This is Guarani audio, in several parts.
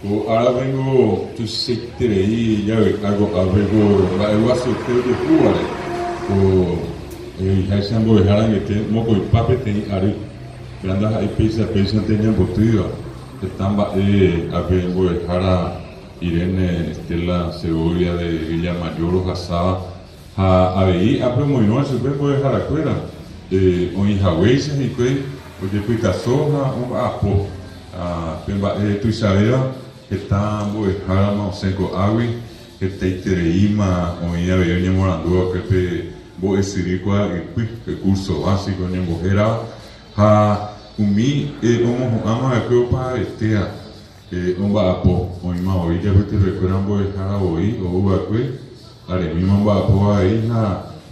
Ko árape ningo tuichaiterei javy'a ko'ápe ko mba'eguasuete ojehúvare, ko he'iháicha mbo'ehára angete mokõipa peteĩ ary, péva ndaha'éi péicha péichante ñambotýva heta mba'e ápe mbo'ehára Irene Estela Segovia de Villamayor ohasáva ha avei ápe omoirũva chupe mbo'eharakuéra oĩhaguéicha hikuái ojepytaso ha omba'apo. Ha pe mba'e tuichavéva, heta mbo'ehárama osẽ ko'águi, hetaitereíma oĩ avei oñemoarandu va'ekue pe mbo'esyry kuaa'ypy, pe curso básico oñembohérava, ha umi omohu'ãma va'ekue opavetéa omba'apo, oĩma voi ijapytepekuéra mbo'ehára voi ou va'ekue, aremíma omba'apo avei ha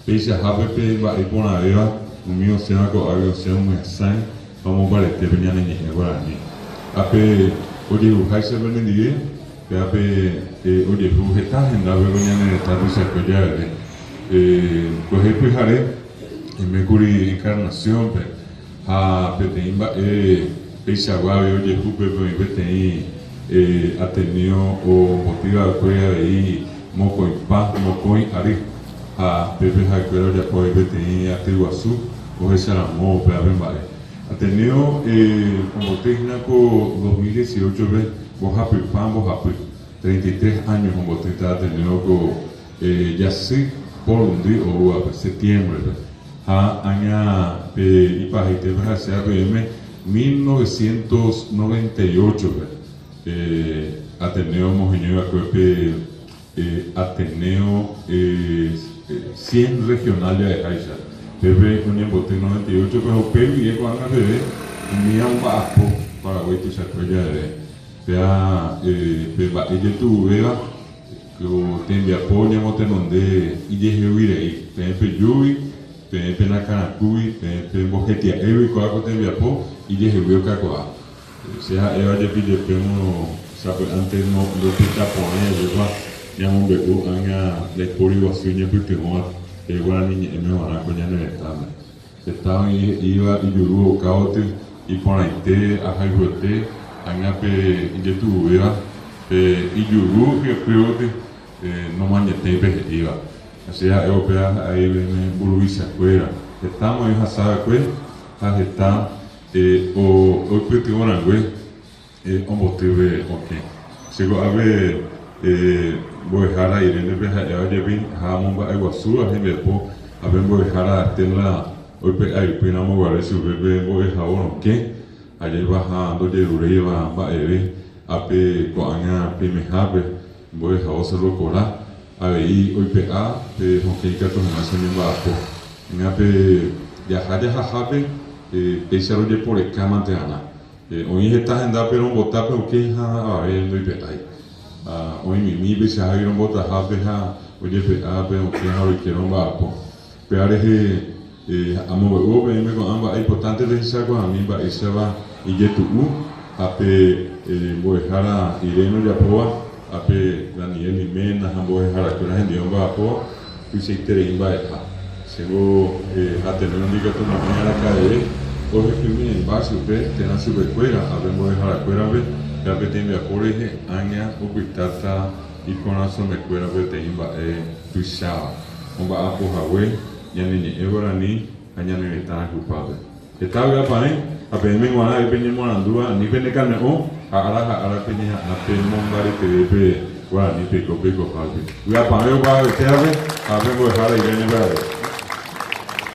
peichahápe pe mba'e iporãvéva umi osẽva ko'águi osẽ omyasãi ha omombarete pe ñane ñe'ẽ guarani. Ha pe ojehuháicha penendive, péva pe ojehu heta hendápe ko ñane retã tuichakue javeve. Kuehe pyhare oimékuri Encarnación-pe ha peteĩ mba'e peichagua avei ojehu pépe oĩ peteĩ Ateneo omboty va'ekue avei mokõipa mokõi ary ha pépe ha'ekuéra ojapo avei peteĩ aty guasu ohecharamo upéva pe mba'e. Ateneo omboty hína ko 2018-pe mbohapypa mbohapy, 33 años ombotýta Ateneo ko jasy porundy oúvape, septiembre-pe. Ha ág̃a pe ipahaitépe ha'eséva peẽme 1998-pe Ateneo omoheñói va'ekue pe Ateneo 100 Regional ja'eháicha. Pépe oñemboty 98-pe ha upe guive ko'ág̃a peve umíva omba'apo Paraguái tuichakue javeve. Péva pe mba'e jetu'uvéva ko tembiapo oñemotenonde ijehegui rei. Peẽ pejúgui, peẽ penakãrakúgui, peẽ pembohetia'égui kóva ko tembiapo ijehegui okakuaa. Che ha'éva jepi jepémo sapy'ánte ndopyta porãi ajépa ñamombe'u ág̃a ndaipóri guasu ñepytyvõva pe guarani ñe'ẽme g̃uarã ko ñane retãme. Heta oĩ he'íva ijuru okávoty iporãite ahayhuete ág̃a pe ijetu'uvéva pe ijuru hyepývoty nomañetéi pe he'íva. Ha che ha'évo upéva ha'e peẽme mburuvichakuéra hetáma oĩ ohasa va'ekue ha heta Oipytyvõ rangue ombotýve okẽ. Che ko'ápe mbo'ehára Irénepe ha'éva jepi ha amomba'eguasúva hembiapo ha pe mbo'ehára Estela oipe'a ypy ramo guare chupe pe mbo'ehao rokẽ, ajépa ha ndojeruréiva mba'eve ápe ko'ág̃a peimehápe mbo'ehao Cerro Corá avei oipe'a pe hokẽ ikatu hag̃uáicha oñemba'apo. Ág̃a pe jaha jahahápe péicha rojeporeka mante va'erã. Oĩ heta hendápe rombota pe okẽ ha avave ndoipe'ái. Ha oĩmimi peichahágui rombotahápe ha ojepe'a pe okẽ ha roike romba'apo. Upéva rehe amombe'úvo peẽme ko'ã mba'e importante pehechakuaami mba'éichapa ijetu'u ha pe mbo'ehára Irene ojapóva ha pe Daniel iména ha mbo'eharakuéra hendive omba'apóva tuichaiterei mba'eha. Chéngo Ateneo ndikatumo'ãi araka'eve ohepyme'ẽmba chupe térã chupekuéra ha pe mbo'eharakuérape ha pe tembiapo rehe ág̃a opytáta ikorasõmekuéra peteĩ mba'e tuicháva omba'apo hague ñane ñe'ẽ guarani ha ñane retã rayhupápe. Heta vy'apavẽ ha peẽme g̃uarã avei peñemoarandúva ani penekane'õ ha ára ha ára peñeha'ã pemombareteve pe guarani peiko peikohápe. Vy'apavẽ opavavetévape ha pe mbo'ehára Irene-pe avei.